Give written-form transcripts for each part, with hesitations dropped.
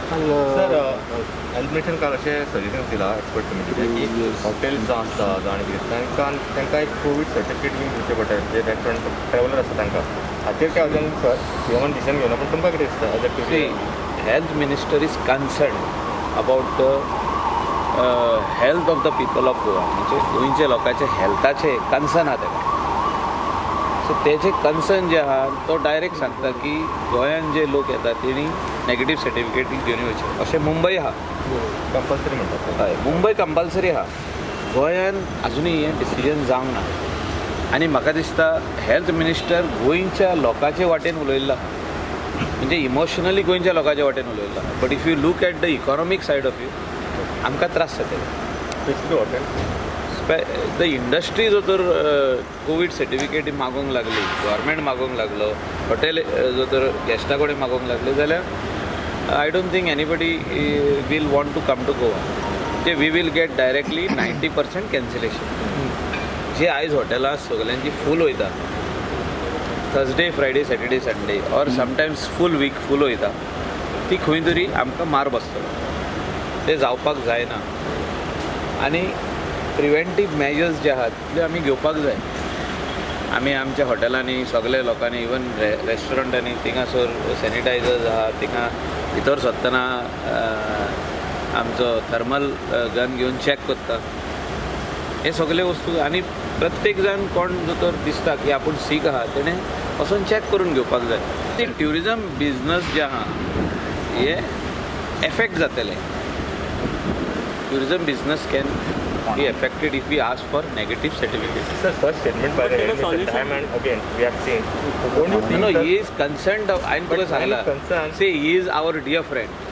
Sir, health मिनिस्टरान काल अशें suggestion दिलां एक्सपर्ट कमिटीचें की हॉटेल्स जावं आसता जावं आनी कितें, तांकां एक कोवीड सर्टिफिकेट बीन दिवचें पडटा, जे रेस्टॉरंट ट्रॅवलर आसता तांकां. हाचेर काय अजून सर सीएमान डिसिजन घेवना, पूण तुमकां कितें दिसता as a tourist? Health minister is concern about the health of the people of Goa, म्हणजे गोंयच्या लोकांचे हेल्थाचे कन्सर्न आहा तेका. सो तेजे कन्सर्न जे आहा तो डायरेक्ट सांगता की गोंयान जे लोक येता तेणी नेगेटीव सर्टिफिकेट घेवन येवचे. अशें मुंबय आहा, कंपल्सरी म्हणटात. हय, मुंबय कंपल्सरी आहा. गोंयान अजुनूय हें डिसिजन जावंक ना आनी म्हाका दिसता हेल्थ मिनिस्टर गोंयच्या लोकांचे वाटेन उलयल्लो आहा, म्हणजे इमोशनली गोंयच्या लोकांच्या वाटेन उलयल्लो आहा. But if you look at the economic side of you, आमकां त्रास जातले. स्पेशली हॉटेल the industry जो तर कोवीड सर्टिफिकेट मागूंक लागली, गव्हर्मेंट मागूंक लागलो, हॉटेल जो तर गेस्टा कडेन मागूंक लागले जाल्यार I don't think anybody will want to come to Goa. ते we will get directly 90% cancellation. जे आयज हॉटेलां सगल्यांची फूल वयता, Thursday, Friday, Saturday, Sunday or sometimes full week full वयता, ती खंय तरी आमकां मार बसतलो. ते जावपाक जायना आनी प्रिवेंटीव मेजर्स जे आहात तितले आमी घेवपाक जाय. आमी आमच्या हॉटेलांनी सगळे लोकांनी, इवन रेस्टॉरंटांनी थिंगासर सॅनिटायझर्स आहा, थिंगा भितर सरतना आमचो थर्मल गन घेवन चॅक करता. हे सगळे वस्तू आनी प्रत्येक जाण कोण जो तर दिसता की आपूण सीक आहा तेणें वचून चॅक करून घेवपाक जाय. ते ट्युरिजम बिजनस जे आहा हे एफेक्ट जातले. Tourism business can be affected if we ask for negative certificate. Sir, first statement by the health minister time and again we have seen. Don't you think No, he is concerned of, हांवें तुका सांगलां, see, he is our dear friend.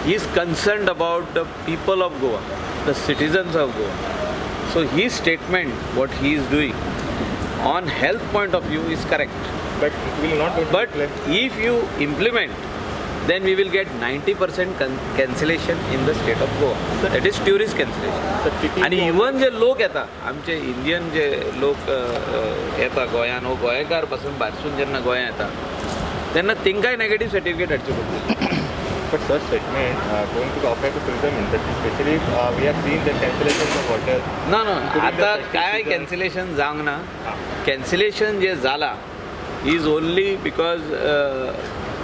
He is concerned about the people of Goa, the citizens of Goa. So his statement, what he is doing on health point of view is correct. But it will not. But if you implement, then we will get 90% cancellation in the state of Goa. Sir, that is tourist cancellation. आनी even जे लोक येता, आमचे Indian जे लोक येता गोंयान, वो गोंयकार पासून भायरसून जेन्ना गोंयांत येता तेन्ना तेंकांय नेगेटीव सर्टिफिकेट हाडची पडटली. But such statement going to affect the tourism industry, especially we have seen the cancellations of hotels. ना ना, आतां कांय कॅन्सलेशन जावंक ना. कॅन्सलेशन जे जाला is only because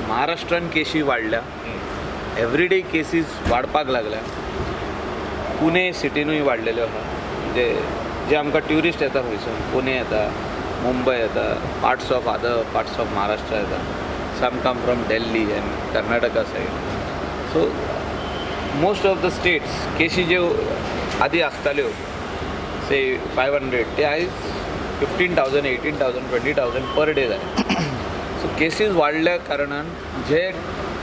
महाराष्ट्रान केशी वाडल्या, एवरीडे केसीस वाडपाक लागल्या, पुणे सिटीनूय वाडलेल्यो आहा. म्हणजे जे आमकां ट्युरिस्ट येता खंयसून, पुणे येता, मुंबय येता, parts of other parts of Maharashtra येता, some come from Delhi and Karnataka side. So most of the states केशी ज्यो आदी आसताल्यो से 500, ते आयज 15,000, 18,000, 20,000 पर डे जाले. सो केसीस वाडल्या कारणान जे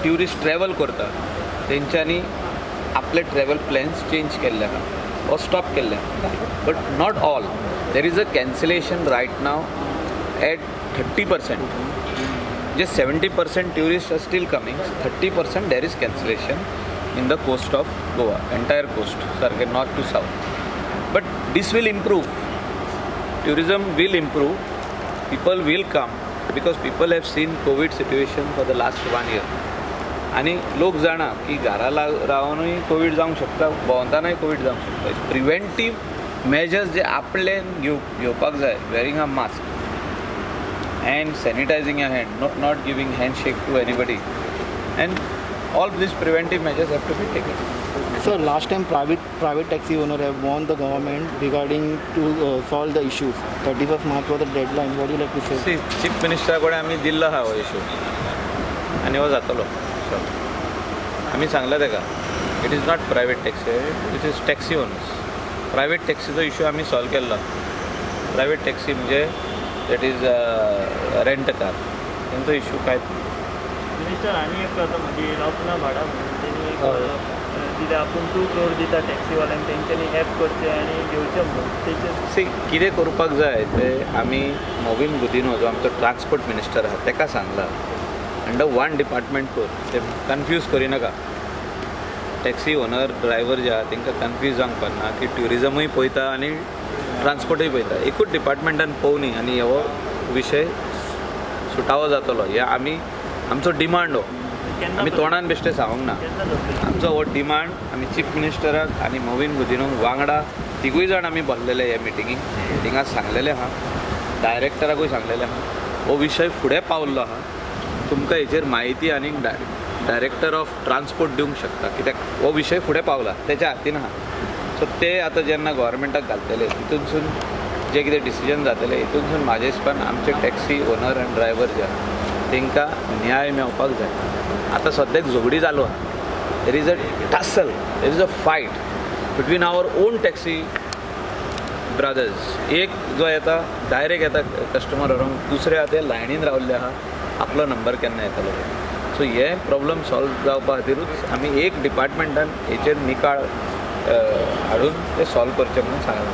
ट्युरिस्ट ट्रॅवल करता तेंच्यांनी आपले ट्रॅवल प्लॅन्स चेंज केल्ले आहा वा स्टॉप केल्ले आहा. But not all. There is a cancellation right now at 30%. J 70% tourist are still coming, 30% there is cancellation in the coast of Goa, entire coast सारकें north to south. But this will improve, tourism will improve, people will come because people have seen COVID situation for the last 1 year. आनी लोक जाणा की घरा रावनूय Covid जावंक शकता, भोंवतानाय Covid जावंक शकता. प्रिवेंटीव मेजर्स जे आपले घेवपाक जाय, wearing a mask and sanitizing your hand, not giving handshake to anybody, and all these preventive measures have to be taken. Sir, last time private taxi owner have warned the government regarding to solve the issues. 31st March was the deadline. What do you like to say? See, Chief Minister कडेन आमी दिल्लो आहा हो issue आनी हो जातलो. आमी सांगला ताका, it is not private taxi, it is taxi owners. Private टॅक्सीचो issue आमी सॉल्व केल्लो. प्रायवेट टॅक्सी म्हणजे that is rent car, तेंचो इशू कांयच ना. मिनिस्टर, आनी एक आतां म्हणजे रत्ना भाडा म्हणून तेणी एक दिलें, आपूण 2 crore दिता टॅक्सीवाल्यांक, तेंच्यांनी एप करचें आनी घेवचें म्हणून तेचेर. सी, कितें करपाक जाय तें आमी मोविन गुदिन्हो जो आमचो ट्रान्सपोर्ट मिनिस्टर आहा तेका सांगलां, अंडर वन डिपार्टमेंट कर, ते कन्फ्यूज करिनाका. टॅक्सी ओनर ड्रायव्हर जे आहा तेंकां कन्फ्यूज जावंक पडना की ट्युरिजमूय पळयता आनी ट्रान्सपोर्टूय पळयता. एकूच डिपार्टमेंटान पळोवनी आनी हो विशय सुटावो जातलो. हे आमी आमचो डिमांड हो. केन्ना आमी तोंडान बेश्टें सांगूंक ना. केन्ना जातलें? आमचो हो डिमांड आमी चीफ मिनिस्टराक आनी मोविन गुदिन्हो वांगडा तिगूय जाण आमी बसलेले हे मिटिंगेक. मिटिंगाक सांगलेलें आहा, डायरेक्टराकूय सांगलेलें आहा. हो विशय फुडें पावल्लो आहा. तुमकां हेचेर म्हायती आनीक डायरेक्टर ऑफ ट्रान्सपोर्ट दिवंक शकता, कित्याक हो विशय फुडें पावला, तेच्या हातीन आहा. सो ते आतां जेन्ना गोवोरमेंटाक घालतले तितूनसून जे कितें डिसिजन जातलें हितूनसून म्हाज्या हिसपान आमचे टॅक्सी ओनर आनी ड्रायवर जे आहा तांकां न्याय मेळपाक जाय. आतां सद्याक झगडी चालू आहा. There is a tussle, there is a fight between our own taxi brothers. एक जो येता डायरेक्ट येता कस्टमर व्हरूंक, दुसरे आहा ते लायनीन रावल्ले आहा आपलो नंबर केन्ना येतलो. सो हे प्रॉब्लम सॉल्व जावपा खातीरूच आमी एक डिपार्टमेंटान हेचेर निकाळ हाडून ते सॉल्व करचे म्हणून सांगलां.